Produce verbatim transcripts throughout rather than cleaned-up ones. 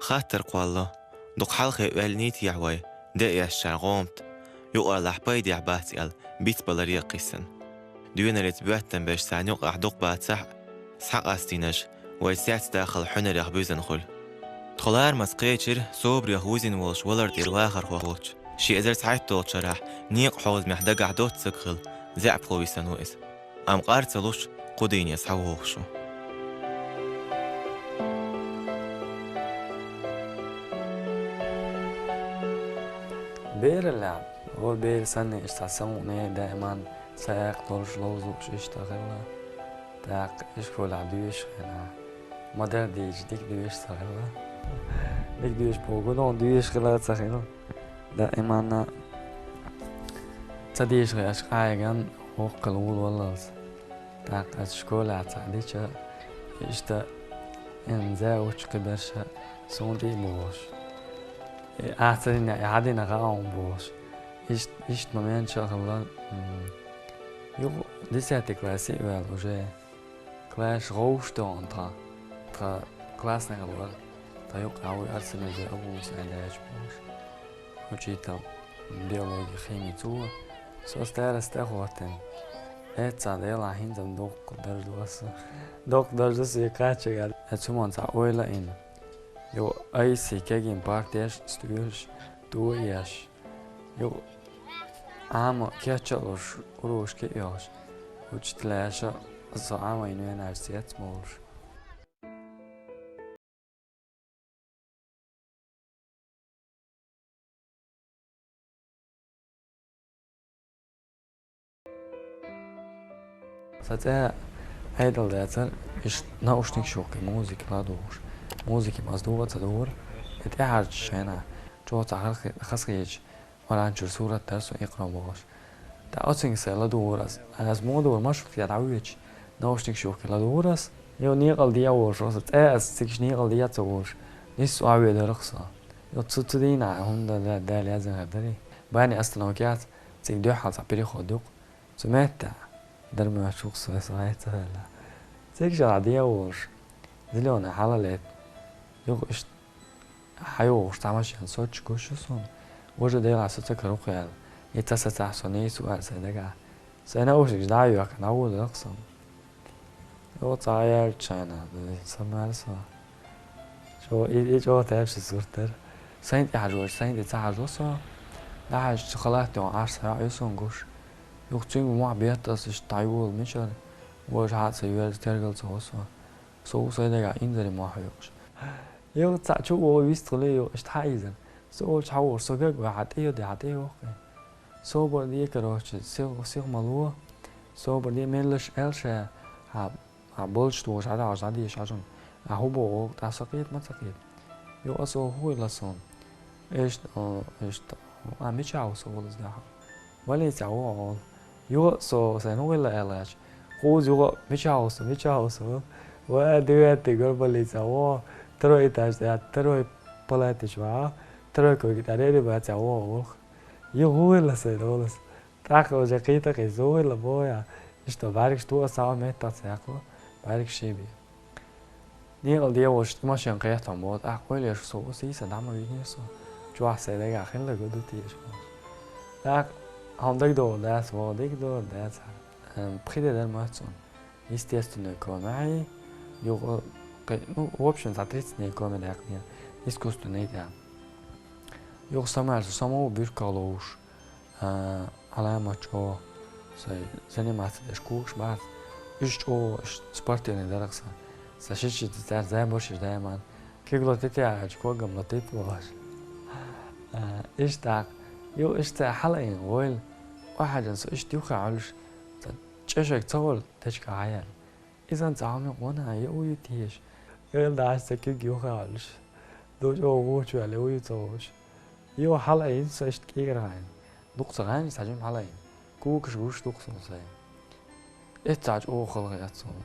Хаттар кхоллало, дукха хьалхе оьллийтехьа вай, де эшшара гӀомта, юкъарлахь пайдехьа бац аьлла, бицбаларе а кхиссина. Доьналлица боьттам беш царна юкъахь дукха бацахь а, схьакъастийнарш вай цецдахал хьуьнарех буьзна хуьлу. Тхо ларамаза кхечира собарех вузина волуш валар тӀера вахархо волчу. Ши эзар цхьайтталгӀачу шарахь некъан хьозамехь дагахь доццаг хилла, заьӀапхо висина ву иза. Амма къар ца луш, кху дийне схьавогӀуш ву. Бераллехь, вай бер санна иштта цхьа самукъане даиман, саякх долуш, ловзуш иштта хилла. ТӀаккха ишколехь доьшуш хенахь, ма-дарра дийцича, дика доьшуш ца хилла. Дика доьшуш боху, гуно доьшуш хилла ца хилла. Даиманна ца дийша хилча, къаьгӀна воккхал вуьйлаваллалц. ТӀаккха аса школехь цхьаъ дича, иштта, эн завуча кхиберша суна тӀе а бохуш. И ахь ца дина, и хьан дина хаьа хьуна бохуш. Ишт-, иштта момент ша хилла, м, юха десятый классе а ваьлла уже. Класс гӀовш тохна тхан, тхан классный хилла вара, тхан юккъехь вуй Арсен уже Абу Муса Айдаевич бохуш. Учитель биологии, химии цо. Со староста тӀе а хӀоттийна. Эццахь Делахь хӀинца-м доккха дарж ду аса. Доккха дарж ду аса и кхаччалц. Аса цуьнан цхьа ойла а йина. Йо, айса кегийна партеш, стуьлаш, то а еш. Юха Ӏама кечъялуш, урошка а йолуш, учителяша со Ӏамийна веанарш цец а бовлуш. Сан цӀе Ӏедал дацара, иштта наушникаш йохкий музыка ладугӀуш. Музыка маса дугӀу а ца дугӀура, и тӀехьарчу шайна чӀогӀа цхьа хас-, хазахеташ, Къуръан чуьра сурат дара со икъра бохуш. ТӀаккха оцуьнга сайн ладугӀура ас. Ас муха дугӀура, машрукъе дӀавоьдуш, наушникаш йохкий ладугӀура ас. Йо, некъал де а волуш, оцу цӀе ас цига некъал де а ца волуш, нисса охьавоьдура-кх со. Йо, цу, цу дийнахь хӀунда да-, Дала яздина хир дарий. Бани остановкехь цига дуьххьал цхьа переход ю-кх. Цу меттехь дара моьттуш ву-кх со, со хьаьца а ваьлла. Цига шарахь де а волуш, зелёный хьала летта. Юха иштта хьайогӀуш цхьа машен соччуш гуш ю суна. Важа, Делахь, со ца каро-кх аьлла. И ца сацахь со нийса ву аьлла сайн дагахь. Сайн наушникаш дӀа а йоьхкина, дӀавоьдура-кх со. Йо, цхьа а яьлча шайна, сан мара со. Чо-, и, и чӀогӀа тайпа ши сурт дара. Сайна тӀе хьажа вайша, сайна тӀе ца хьажо со. ДӀахьаьжча, халат тӀехь Ӏаш схьа йоӀ ю суна гуш. Юха цуьнга мохь бетта ас иштта дӀайолу мичара. Важа, хьа а ца йоьрзу, тергал ца во со. Со ву сайн дагахь инзаре мохь хьоькхуш. Юха цхьаъ чу а вогӀу вистхуьлий, юха иштта хьаийзар. Со волчу хьан вогӀуш, со гаг ваьхьа, тӀе йо де, хьан тӀе йохкий. Собар де, короче, сих, сих ма ло. Собар де, меллаша аьлла ша, хьан, хьан болчу догӀуш, хьан догӀуш, хьан дезаш хьажа. Ахьа хӀун боху, тӀаккха со кхета, ма ца кхета. Юха аса хӀун хилла суна? Иштта, о, иштта, а, мичахь ву со волуш дахьа? Больницехь ву хьо. Юха со сайна хӀун хилла аьлла аьлча, кхуза юха мичахь ву со, мичахь ву со? Ва, девятый гор больницехь ву хьо. Второй этаж тӀехь, второй палаташ ваьхьа, второй койка тӀехь реанимацехь ву хьо волуш. Юха хӀун хилла сайна волуш? ТӀаккха уже кхийта-кхийса хӀун хилла боху я? Иштта бӀаьргаш тоха схьа а меттах ца яьккхало, бӀаьргаш ший бен. Некъал де а волуш, и машен кхетта боху, тӀаккха ойла еш со, сийсара дӀа ма вигнера со. Чохь сайн дагахь хилла гу ду теша бохуш. ТӀаккха хьуна дагадогӀур дац боху, дагадогӀур дац хьан. Эм, пхи де дара моьтту суна. Естественный комаьхьий, юха, кхе-, ну, в общем, цхьа тридцать дней коме даьккхинера, искусственный тӀехь. Юха со мара со, со ма ву буьрках ловуш. А, Ӏаламат чӀогӀа, сайн заниматься деш когаш бац. Уьш чӀогӀа ш-, спортивный дара-кх сан. Сан шишица цара зайбарш еш даиман. Куьг латита аьлча, когам латита бохуш. А, иштта тӀаккха. Юха иштта хьалаайна войла. Охьаьжна со иштта юххе Ӏуьллуш. Сан чӀешаг ца волу течка хьаяьлла. Иза цхьа хьалмикъ вана, я у ю теша. Ойла дахьаш сан куьг юххе Ӏуьллуш. Ду чӀогӀа вочу ваьлла, я у ю ца вочу. Юха хьалаайна со иштта кӀегара гӀайна. Дукха ца гӀайна, цхьа жима хьалаайна. Когаш гуш ду-кх суна сайн. Эццахь чӀогӀа хала хетта суна.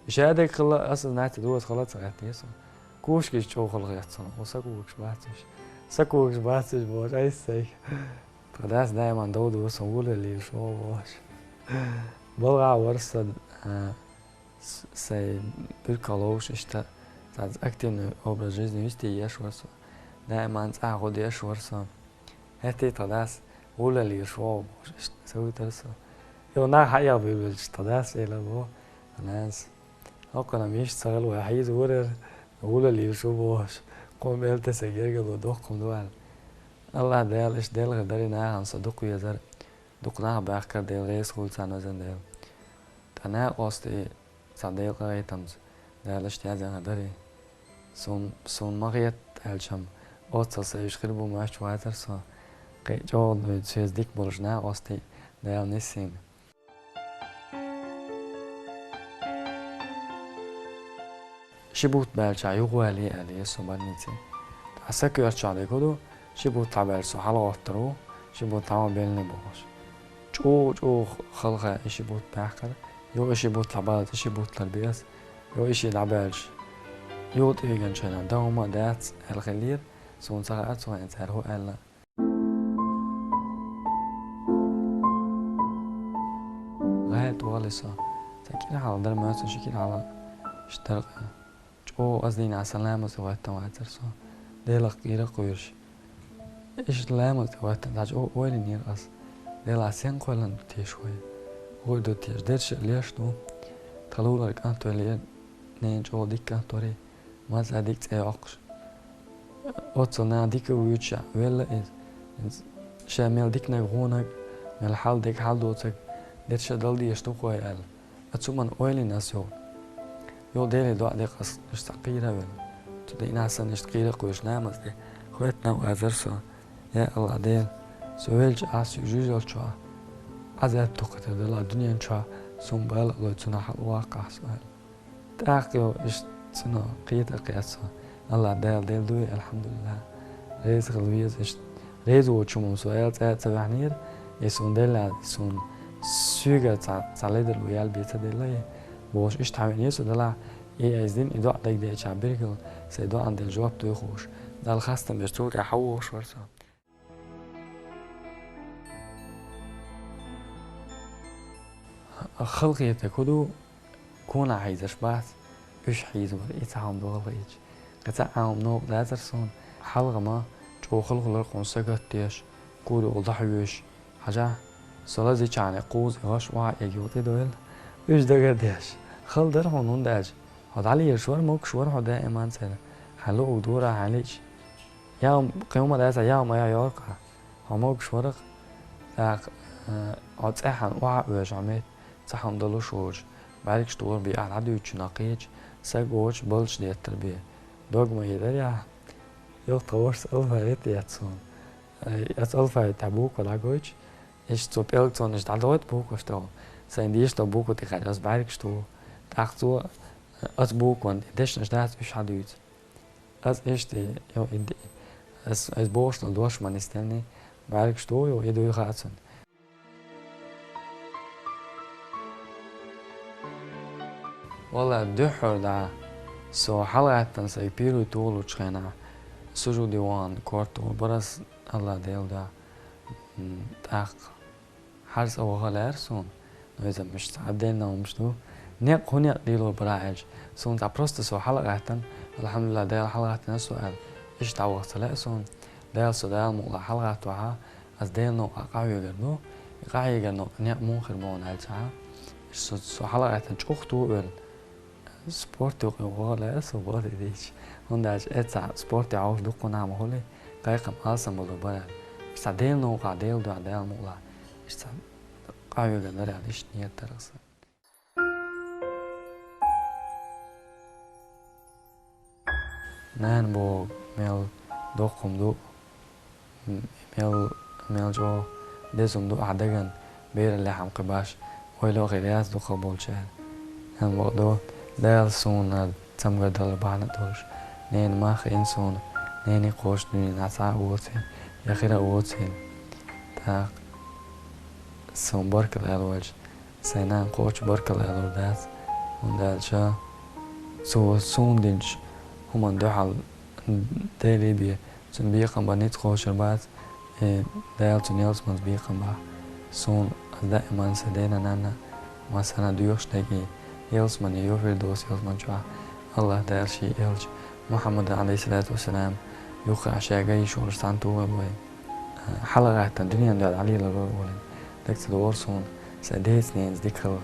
Ша дерг хилла, аса нахаца доза хала ца гӀеттера суна. Когаш гуш чӀогӀа хала хетта суна. О, сан когаш бац уьш. Сан когаш бац уьш бохуш, айса сайга. Тхан дас даиман дов ду, сан волаллера шо бохуш. БалгӀа вара сан, а, с-, сайн буьрках ловуш иштта Цхьацца активный образ жизни вести еш вара со. Даиман цӀахь гӀо деш вара со. ХӀетте тха дас гӀуллал йолуш вогӀу бохуш, иштта ца вуьтура со. Йо, нах хьаъ а буьйлабелча тха дас элира боху, нанас. ХӀокхунна миша ца хилла вай хьийза вурара, гӀуллал йолуш ву бохуш, кхо мел тесна гергарло доккхун ду аьлла. Аллах Дала иштта делхар дарий нахана со дукха везара, дукха нах баьхкара Дела гӀеза хуьлу царна везан Дела. Ткъа накъостий цхьа Делан къинхетамца Дала иштта язъян дарий. Сун, сун ма хета аьлча-м, оццул сайн уьш хир бу моьттуш вацара со. Кхин чӀогӀа дуьйцу шеца дика болуш накъостий Дала нисйина. Ши бутт баьлча юхавалий аьлла еза со больнице. Ткъа сакоьртачохь дерг хӀун ду, ши бутт схьабаьлча со хьалагӀоттур ву, ши бутт схьа ма беллий бохуш. ЧӀогӀа-чӀогӀа халха и ши бутт баьхкара, йо и ши бутт схьабаллалц и ши бутт ларбеш, йо и ши дӀабаьлча, юха тӀегӀанчу хенахь дан хӀума а дац аьлла хиллера, суна ца хаьара цу хенахь цара хӀун аьлла. ГӀала тӀе валий со. Цхьа кӀира хьалха дара моьтту, ши кӀира хьалха иштта дара-кх. ЧӀогӀа аса дийнахь сан ламаз тӀе хӀоьттина вацара со, Делах кӀира а кхоьруш. Иштта ламаз тӀе хӀоьттина, цхьа чӀогӀа ойла йинера аса. Делахь, сенна кхоьллина ду теша вай? ХӀун ду теша? Дерриш а леш ду. Тхан лулара кӀант веллера, ненан чӀогӀа дика кӀант вара и. Маца дика цӀе йоккхуш. Оццул нана дика а вуьйцуш велла иза. Иза ша мел диканиг, гӀонаг, мел хьал дерг, хьал доцург, дерриш а дала дезаш ду-кх вай аьлла. Оцу хӀуманна ойла йина аса юха. Юха Деле доӀа дира аса, иштта цхьа кхера а велла. Цу дийнахь санна иштта кхера а кхоьруш ламаз тӀе хӀоьттина вацара со. Я Аллах Дела, со веллачу ахь соьга жуьжалла чохь, Ӏазап дукха тера делахь дуьнен чохь, суна бала а лой, цунах хьалаваккхахь со аьлла. ТӀаккха йо иштта цунах кхета а кхетта со. Аллах Дала делла дуй, алхьамдулиллах. Реза хила веза иштта. Реза воцучу хӀуманна со аьлла цӀа а ца ваьхьнера, и суна делла, и суна соьгара цхьа, цхьа ледарло ял бен ца делла и, бохуш иштта хьан веана со делахь, и айса дина и доӀа дагадеъча биргала сайн доӀанна делла жоп дуй хууш, Далла хастам беш цул тӀаьхьа хьан вогӀуш вара со. Халахетарг хӀун ду, конах хьийзарш бац, уьш хьийза вара, и цхьа хӀума ду халахеташ. Кхин цхьа а хӀума новкъа дацара суна, хьалха ма чӀогӀа хала хуьлура кхунна сагатдеш, кури гӀуллакх хьоьжуш, хьажахь, со лазийчхьана кхузза и гӀаш охьа а эгна тӀедойла, уьш дагардеш. Хала дара хьуна, хӀунда аьлча хьо дӀалелаш вара, могуш вара хьо даиман цӀена, хьайн луъург дора хьайна лиъча. Яа, кхин хӀума дацахь, яа ма яа йоркъахь. Хьо могуш вара-кх, тӀаккха, э, хьо цӀеххьана охьа а оьжу хьо метта, цхьа хӀума далуш воцуш, бӀаьргаш тохар бен ахь дӀадуьйцучу нах кхеча, саг воцуш балдаш деттар бен. Дог ма хьийдарий ахь? Юха тхан вашас алфавит эцна суна. Э, аса алфавитехь буква дӀагойтуш, иштта цо пӀелг цунна иштта дӀадойту букваш тӀехула. Сайна дезаш долу буква тӀе хаьа, аса бӀаьргаш туху. ТӀаккха цо, э, аса букван тӀе дешнаш дац уьш хьадуьйцу. Ас иштта, йо, и ди-, ас, ас бохуш долу дош ма нисделлий, бӀаьргаш туху, йо, и дуй хаьа цунна. Валла, дуьххьара дӀа со хьалагӀаьттина сайн первый тухалучу хенахь, сужуде вахана корта тухур бара ас, Аллах Делан дуьхьа. М, тӀаккха хьарса а ваха лаьара суна. Ну, иза муьш цхьа отдельно хӀумаш ду. Некъ хӀун некъ лелор бара аьлча, суна цхьа просто со хьалагӀаьттина, алхьамдулиллах, Дала хьалагӀаьттина со аьлла, иштта дӀаваха ца лаьа суна. Дала со Дала мукъалахь хьалагӀаттавахьа, ас Делан новкъахь къахьоьгур ду. И къахьоьгур некъ муха хир бу аьлча, со, со хьалагӀаьттина чӀогӀа туху велла. Спорт юкъа ваха лаьа со, бакъдерг дийцича. ХӀунда аьлча эццахь спорте хьовсуш дуккха нах ма хуьлий, кхайкхам алсам болур бара аьлла. Иштта Делан новкъахь, Делан дуьхьа, Дала мукъалахь, иштта къахьоьгур дара аьлла, иштта нийят дара аса. Нана боху мел доккха хӀума ду. М, мел, мел чӀогӀа деза хӀума ду ахь дагана, бераллехь хьан кхин баш ойла а хир яц дукхахболчара. Амма бакъду, Дала суна цамгар далар бахьана а долуш, нена мах а йина суна, нене кхочу дуьненахь цхьа а воцийла, я хир а воцийла. ТӀаккха суна баркалла аьлла волчу сайн нанна кхоччуш баркалла алур дац, хӀунда аьлча цо суна динчу хӀуманна дуьхьал Деле бен, цуьнан бекхам бан ницкъ кхочур бац, и Дала цуьнан ялсаманца бекхам бахь. Суна ас даиман сайн дена-нанна массарна а доьхуш дерг и, ялсамане йо Фирдовс ялсамани чохь, АллахӀ Дала ший элча Мухьаммад, Ӏалайхи ссалату вассалам, юххехь шаьга йиш волуш цхьаьна тухур ву вай. ХьалагӀаьттина дуьненан дуьхьа дӀалелар ву валийна. Дагца догӀура суна, сан деца-ненаца дика хилла.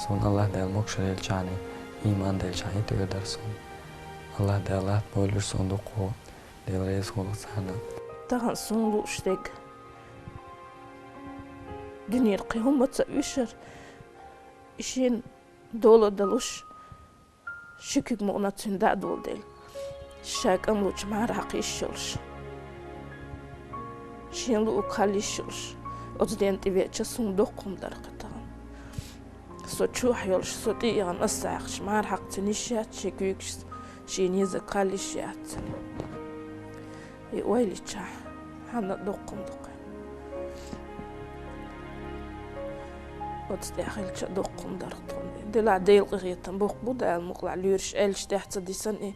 Суна АллахӀ Дала могашалла елчахьана, ийман делчахьана, и тӀера дара суна. АллахӀ Дала латта бовлийла суна дуккха, Дела реза хуьлда царна. Тахана суна лууш дерг, дуьненара кхин хӀумма ца вуьшура, и шена дола а далуш, ши куьг мукъана цуьнан дӀа а доладелла, ша кӀанлучу мара хьакха йиш йолуш, шен луург хила йиш йолуш, оцу ден тӀе веача, суна доккха хӀума дара кхин тахана. Со чохь йолуш, со тӀе а яхана, ас а хьаькхча, мара хьакха цуьнан йиш яц шен куьйгашца, шен езарг хила йиш яц цуьнан. И ойла йичахь, хьанна а доккха хӀума ду кхин. Оцу тӀехь хилча а доккха хӀума дара тхуна. Делахь Делан къинхетам боккха бу, Дала мукъалахь лоьраш аьллачу тӀехь ца дисина и,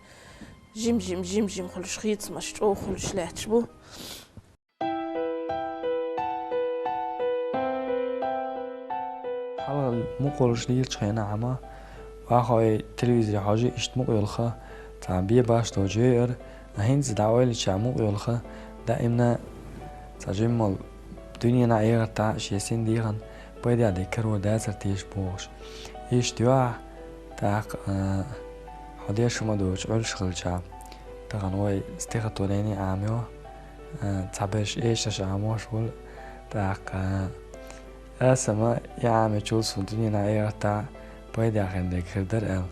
жим-жим, жим-жим хуьлуш хийцамаш чӀогӀа хуьлуш лаьтташ бу. Хьалха мукъа волуш лелачу хенахь а ма, вахой телевизоре хьожий, иштта мукъа йолуха, цхьа бен башха долчу йойура, а хӀинца дӀа ойла йича мукъа йолуха, даимна цхьа жимма дуьненахь а, эхартахь а шен син дегӀан пайдехь дерг карор дацара теша бохуш. Иштта йохь, тӀаккха, а, хьо деш хӀума доцуш Ӏуьллуш хилча, тахана вай стихотворение Ӏамайо, а, цхьаберш эшарш Ӏамош волу, тӀаккха, а, аса ма и Ӏамийчул суна дуьненахь а, эхартахь а пайдехь хир дерг хир дара аьлла.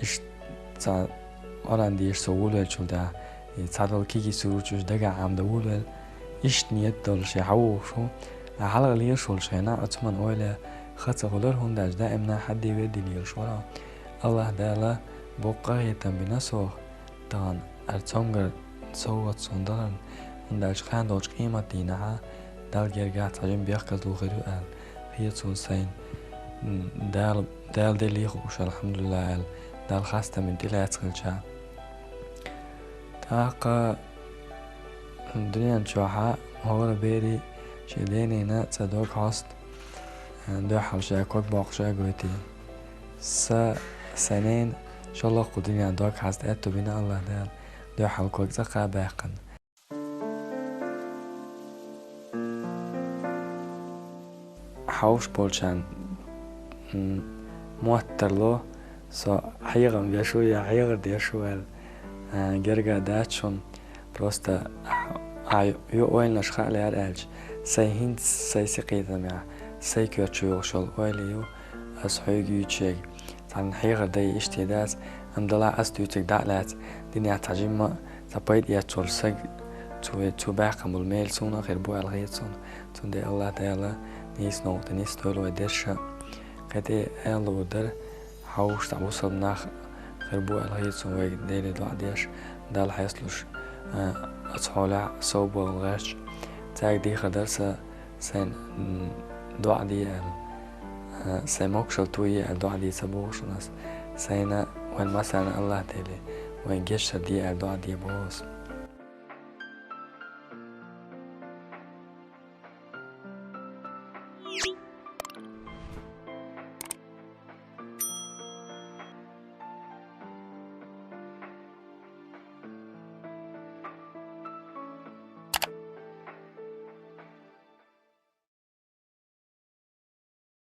Иштта цхьа Къуръан деша со волавеллачул тӀаьхьа, и цхьадолу кегий сурташ дагахь Ӏамдан волавелла, иштта ниет долуш и хьан вогӀуш ву, а хьалха лелаш волчу хенахь оцу хӀуманна ойла ха ца хуьлура, хӀунда аьлча даимна хьан де вер дина лелаш вара. АллахӀ Дала боккха къинхетам бина сох, тахана хӀара цомгар совгӀат суна даларна, хӀунда аьлча кхана долчу къематдийнахь Далла гергахь цхьа жима бехказло хир ю аьлла, хета суна сайна. М, Дала, Дала деллий хууш, алхьамдулиллахӀ аьлла, Далла хастам бина тӀелаьцна хилча. ТӀаккха дуьнен чохь хӀора берий шен денийна цӀа дог хьоста, дуьххьал ша ког боккхуш а гойтий. Сан, сан ненан шолгӀа кху дуьненна дог хьаста аьтту бина АллахӀ Дала, дуьххьал ког цӀа кхаъ баьккхина. Хьовш болчарна, м, моттарло, со хьехам беш ву я хьехар деш ву аьлла, а, герга дац шуна. Просто хьан йо ойланаш хаа лаьара аьлча, сайн хӀинца сайн синкхетамехь, сайн коьрта чу йогӀуш йолу ойла ю ас хьоьга юьйцуш ерг. Цхьанна хьехар дай иштта дац, амма далахь ас дуьйцург дӀа а лаьцна, динехь цхьа жимма а цхьа пайда эцна волу саг, цо, цо баьккхина болу мел суна а хир бу аьлла хета суна. Цундела АллахӀ Дала нийса новкъа тӀе нисдойла вай дерш а. Кхин тӀе аьлла луур дара, хьовш цхьа бусалба нах хир бу аьлла хета суна вайга Деле доӀа деш, Далла хьесталуш, а, оцу хьолехь совбала гӀерташ. Цаьрга дехар дара сан, сайн, м, доӀа де аьлла, а, сайн могушалла тоье аьлла доӀа де ца боху шуна ас. Сайна вайн массарна АллахӀ Деле вайн гечдар де аьлла доӀа де боху ас.